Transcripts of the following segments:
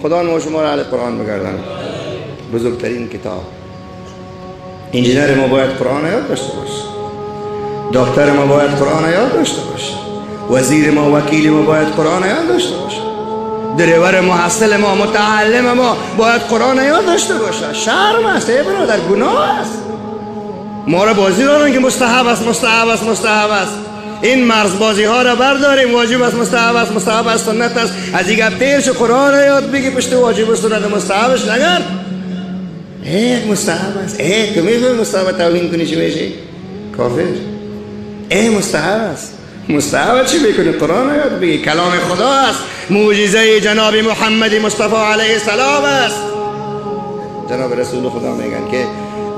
خدا ما شما را اهل قرآن بگردانه. بزرگترین کتاب. انجینر ما باید قرآن یاد داشته باشه، دکتر ما باید قرآن یاد داشته باشه، وزیر ما، وکیل ما باید قرآن یاد داشته باشه، دریور محصل ما، متعلم ما باید قرآن یاد داشته باشه. شرم است ای برادر، گناه است. ما را بازی دارن که مستحب است، مستحب است، مستحب است. این مرز بازی ها را برداریم. واجب است، مستحب است، مستحب است، سنت است. از این گپ تیر شو، قرآن را یاد بگی، پشت واجب و سنت مستحبش نگرد. یک مستحب است. ای تو میفهمی مستحب توهین کنی چی میشی؟ کافر. ای مستحب است. مستحب چی میکنی؟ قرآن یاد بگی، کلام خدا است، معجزه جناب محمد مصطفی علیه السلام است. جناب رسول خدا میگن که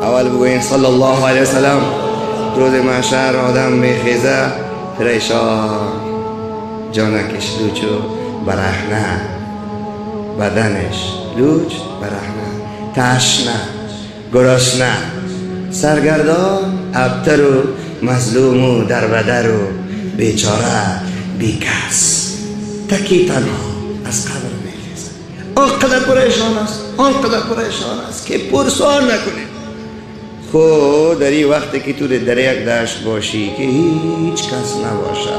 اول بگوین صلی الله علیه وسلم. روز محشر آدم میخیزه پریشان، جانکش لوچ و برهنه، بدنش لوچ برهنه، تشنه، گرسنه، سرگردان، ابتر و مظلوم و دربدر و بیچاره، بیکس، تکی تنها از قبر میخیزه. آنقدر پریشان است، آنقدر پریشان است که پرسان نکنه. خب در این وقتی که تو در یک دشت باشی که هیچ کس نباشه،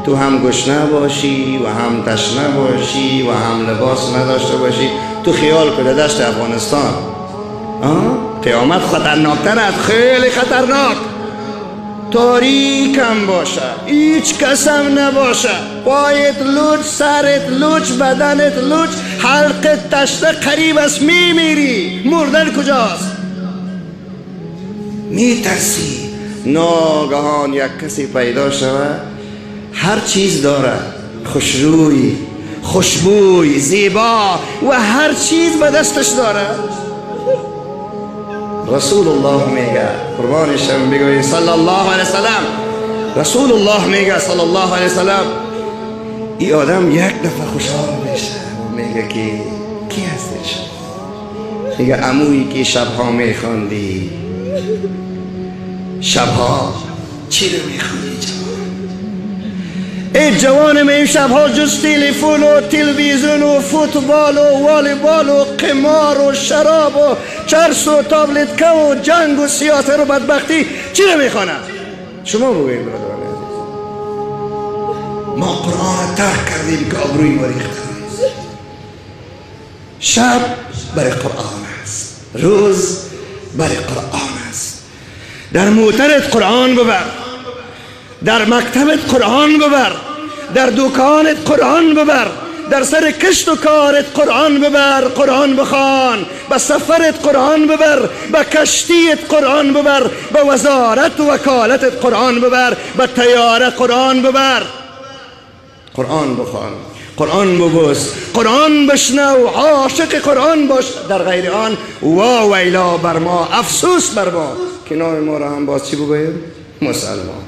تو هم گشنه باشی و هم تشنه باشی و هم لباس نداشته باشی، تو خیال کن دشت افغانستان قیامت خطرناکتر است، خیلی خطرناک. تاریکم باشه، هیچ کس هم نباشه، پایت لوچ، سرت لوچ، بدنت لوچ، حلقت تشنه، قریب است میمیری. مردن کجاست؟ میترسی. ناگهان یک کسی پیدا شود، هر چیز داره، خوشروی، خوشبوی، زیبا و هر چیز به دستش داره. رسول الله میگه، قربانش هم بگوی صلی الله علیه وسلم. رسول الله میگه صلی الله علیه وسلم، این آدم یک دفعه خوشحال میشه، میگه که کی هستش؟ میگه عمویی که شبها میخواندی، شبها چی رو میخوانی جوان؟ ای جوان من، این شبها جز تلفن و تلویزیون و فوتبال و والیبال و قمار و شراب و چرس و تابلتکه و جنگ و سیاست و بدبختی چی رو میخوانم؟ شما بگویید برادران عزیز، ما قرآن ترک کردیم که آبروی ما ریخته است. شب برای قرآن است، روز برای قرآن است. در موترت قرآن ببر، در مکتبت قرآن ببر، در دکانت قرآن ببر، در سر کشت و کارت قرآن ببر، قرآن بخوان، به سفرت قرآن ببر، به کشتیت قرآن ببر، به وزارت و وکالتت قرآن ببر، به طیاره قرآن ببر. قرآن بخوان، قرآن ببوس، قرآن بشنو، عاشق قرآن باش. در غیر آن وا ویلا بر ما، افسوس بر ما که نام ما را هم باز چی بگوییم؟ مسلمان.